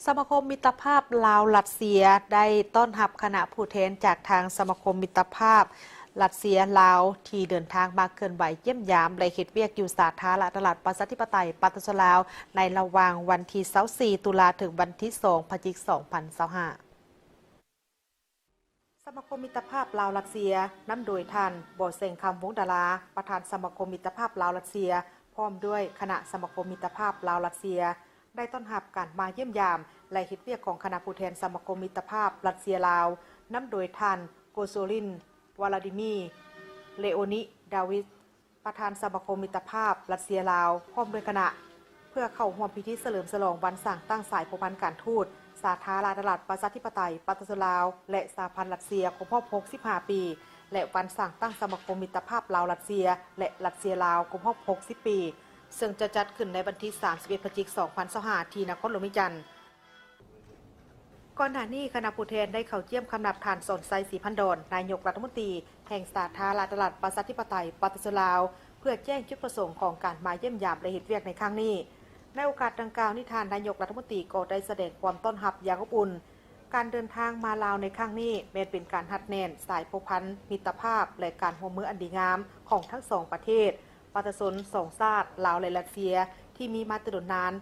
ສະມາຄົມມິດຕະພາບລາວ-ລັດເຊຍ ໄດ້ຕ້ອນຮັບຄະນະຜູ້ແທນຈາກທາງສະມາຄົມມິດຕະພາບລັດເຊຍ-ລາວ ທີ່ເດີນທາງມາເຄື່ອນໄຫວຢ້ຽມຢາມ ແລະ ເຮັດວຽກຢູ່ສາທາລະນະລັດ ປະຊາທິປະໄຕ ປະຊາຊົນລາວ ໃນລະຫວ່າງວັນທີຊາວສີ່ ຕຸລາ ເຖິງວັນທີສອງ ພະຈິກ ສອງພັນຊາວຫ້າ. ສະມາຄົມມິດຕະພາບລາວ-ລັດເຊຍ ນຳໂດຍທ່ານ ບໍ່ແສງຄຳ ວົງດາລາ ປະທານສະມາຄົມມິດຕະພາບລາວ-ລັດເຊຍ ພ້ອມດ້ວຍຄະນະສະມາຄົມມິດຕະພາບລາວ-ລັດເຊຍ ໄດ້ຕ້ອນຮັບການມາຢ້ຽມຢາມ ແລະ ເຮັດວຽກຂອງຄະນະຜູ້ແທນສະມາຄົມມິດຕະພາບລັດເຊຍ-ລາວ ນຳໂດຍທ່ານ ໂກໂຊລິນ ວາລາດີມີ ເລໂອນິດາວິດ ປະທານສະມາຄົມມິດຕະພາບລັດເຊຍ-ລາວ ພ້ອມດ້ວຍຄະນະ ເພື່ອເຂົ້າຮ່ວມພິທີສະເຫຼີມສະຫຼອງວັນສ້າງຕັ້ງສາຍພົວພັນການທູດ ສາທາລະນະລັດ ປະຊາທິປະໄຕ ປະຊາຊົນລາວ ແລະ ສະຫະພັນລັດເຊຍ ຄົບຮອບ ຫົກສິບຫ້າ ປີ ແລະ ວັນສ້າງຕັ້ງສະມາຄົມມິດຕະພາບລາວ-ລັດເຊຍ ແລະ ລັດເຊຍ-ລາວ ຄົບຮອບ ຫົກສິບ ປີ ເຊິ່ງຈະຈັດຂຶ້ນໃນວັນທີ ສາມສິບເອັດ ພະຈິກ ສອງພັນຊາວຫ້າ ທີ່ນະຄອນຫຼວງວຽງຈັນ. ກ່ອນໜ້ານີ້ ຄະນະຜູ້ແທນໄດ້ເຂົ້າຢ້ຽມຄຳນັບທ່ານ ສອນໄຊ ສີພັນດອນ ນາຍົກລັດຖະມົນຕີແຫ່ງສາທາລະນະລັດ ປະຊາທິປະໄຕ ປະຊາຊົນລາວ ເພື່ອແຈ້ງຈຸດປະສົງຂອງການມາຢ້ຽມຢາມ ແລະ ເຮັດວຽກໃນຄັ້ງນີ້. ໃນໂອກາດດັ່ງກ່າວນີ້ ທ່ານນາຍົກລັດຖະມົນຕີກໍໄດ້ສະແດງຄວາມຕ້ອນຮັບຢ່າງອົບອຸ່ນ. ການເດີນທາງມາລາວໃນຄັ້ງນີ້ ແມ່ນເປັນການຮັດແໜ້ນສາຍພົວພັນມິດຕະພາບ ແລະ ການຮ່ວມມືອັນດີງາມຂອງທັງສອງປະເທດ, ປະຊາຊົນສອງຊາດ ລາວ ແລະ ຣັດເຊຍ ທີ່ມີມາແຕ່ດົນນານ.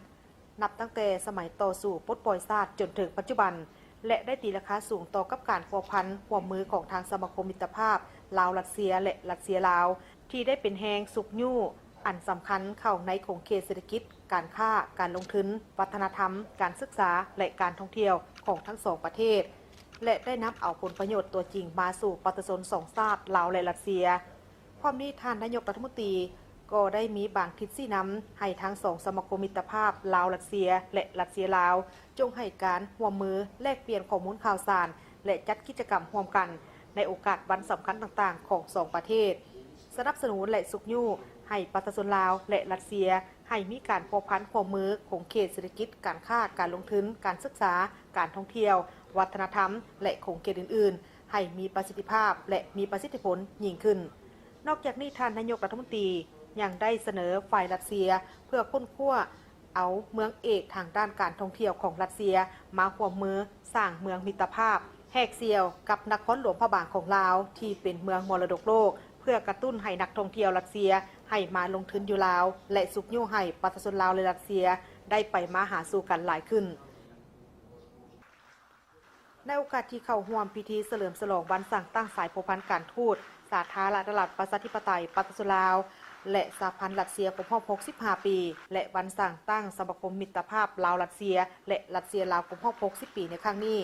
ນັບຕັ້ງແຕ່ສະໄໝຕໍ່ສູ້ປົດປ່ອຍຊາດຈົນເຖິງປັດຈຸບັນ ແລະ ໄດ້ຕີລາຄາສູງຕໍ່ກັບການພົວພັນຮ່ວມມືຂອງທາງສະມາຄົມມິດຕະພາບລາວ-ຣັດເຊຍ ແລະ ຣັດເຊຍ-ລາວ ທີ່ໄດ້ເປັນແຮງຊຸກຍູ້ອັນສຳຄັນເຂົ້າໃນຂົງເຂດເສດຖະກິດ, ການຄ້າ, ການລົງທຶນ, ວັດທະນະທຳ, ການສຶກສາ ແລະ ການທ່ອງທ່ຽວຂອງທັງສອງປະເທດ ແລະ ໄດ້ນຳເອົາຜົນປະໂຫຍດຕົວຈິງມາສູ່ປະຊາຊົນສອງຊາດ ລາວ ແລະ ຣັດເຊຍ. ພ້ອມນີ້ ທ່ານນາຍົກລັດຖະມົນຕີກໍໄດ້ມີບາງທິດຊີ້ນຳໃຫ້ທັງສອງສະມາຄົມມິດຕະພາບລາວ-ຣັດເຊຍ ແລະ ຣັດເຊຍ-ລາວ ຈົ່ງໃຫ້ການຮ່ວມມືແລກປ່ຽນຂໍ້ມູນຂ່າວສານ ແລະ ຈັດກິດຈະກຳຮ່ວມກັນໃນໂອກາດວັນສຳຄັນຕ່າງໆຂອງສອງປະເທດ, ສະໜັບສະໜູນ ແລະ ຊຸກຍູ້ໃຫ້ປະຊາຊົນລາວ ແລະ ຣັດເຊຍ ໃຫ້ມີການພົວພັນຮ່ວມມືຂົງເຂດເສດຖະກິດ, ການຄ້າ, ການລົງທຶນ, ການສຶກສາ, ການທ່ອງທ່ຽວ, ວັດທະນະທຳ ແລະ ຂົງເຂດອື່ນໆ ໃຫ້ມີປະສິດທິພາບ ແລະ ມີປະສິດທິຜົນຍິ່ງຂຶ້ນ. ນອກຈາກນີ້ ທ່ານນາຍົກລັດຖະມົນຕີຍັງໄດ້ສະເໜີຝ່າຍຣັດເຊຍ ເພື່ອຄົ້ນຄວ້າເອົາເມືອງເອກທາງດ້ານການທ່ອງທ່ຽວຂອງຣັດເຊຍ ມາຮ່ວມມືສ້າງເມືອງມິດຕະພາບ ແຮກສ່ຽວກັບນະຄອນຫຼວງພະບາງຂອງລາວ ທີ່ເປັນເມືອງມໍລະດົກໂລກ ເພື່ອກະຕຸ້ນໃຫ້ນັກທ່ອງທ່ຽວຣັດເຊຍໃຫ້ມາລົງທຶນຢູ່ລາວ ແລະ ຊຸກຍູ້ໃຫ້ປະຊາຊົນລາວ ແລະ ຣັດເຊຍ ໄດ້ໄປມາຫາສູ່ກັນຫຼາຍຂຶ້ນ. ໃນໂອກາດທີ່ເຂົ້າຮ່ວມພິທີສະເຫຼີມສະຫຼອງວັນສ້າງຕັ້ງສາຍພົວພັນການທູດ ສາທາລະນະລັດ ປະຊາທິປະໄຕ ປະຊາຊົນລາວ ແລະ ສະຫະພັນຣັດເຊຍ ຄົບຮອບ ຫົກສິບຫ້າ ປີ ແລະ ວັນສ້າງຕັ້ງສະມາຄົມມິດຕະພາບລາວ-ຣັດເຊຍ ແລະ ຣັດເຊຍ-ລາວ ຄົບຮອບ ຫົກສິບ ປີ ໃນຄັ້ງນີ້,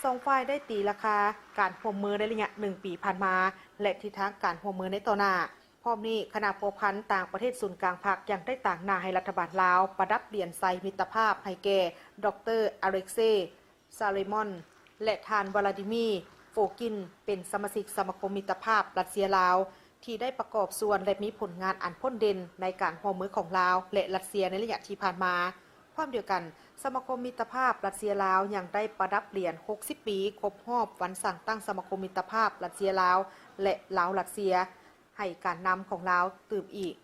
ສອງຝ່າຍໄດ້ຕີລາຄາການຮ່ວມມືໃນໄລຍະໜຶ່ງປີຜ່ານມາ ແລະ ທິດທາງການຮ່ວມມືໃນຕໍ່ໜ້າ. ພ້ອມນີ້, ຄະນະພົວພັນຕ່າງປະເທດສູນກາງພັກ ຍັງໄດ້ຕາງໜ້າໃຫ້ລັດຖະບານລາວ ປະດັບຫຼຽນໄຊມິດຕະພາບໃຫ້ແກ່ ດອກເຕີ ອາເລັກເຊ ຊາເລມອນ ແລະ ທ່ານ ວາລາດີມີ ໂຟກິນ ເປັນສະມາຊິກສະມາຄົມມິດຕະພາບຣັດເຊຍ-ລາວ ທີ່ໄດ້ປະກອບສ່ວນ ແລະ ມີຜົນງານອັນພົ້ນເດັ່ນໃນການຮ່ວມມືຂອງລາວ ແລະ ຣັດເຊຍໃນໄລຍະທີ່ຜ່ານມາ. ພ້ອມດຽວກັນ, ສະມາຄົມມິດຕະພາບຣັດເຊຍ-ລາວ ຍັງໄດ້ປະດັບຫຼຽນຫົກສິບປີຄົບຮອບວັນສ້າງຕັ້ງສະມາຄົມມິດຕະພາບຣັດເຊຍ-ລາວ ແລະ ລາວ-ຣັດເຊຍ ໃຫ້ການນຳຂອງລາວຕື່ມອີກ.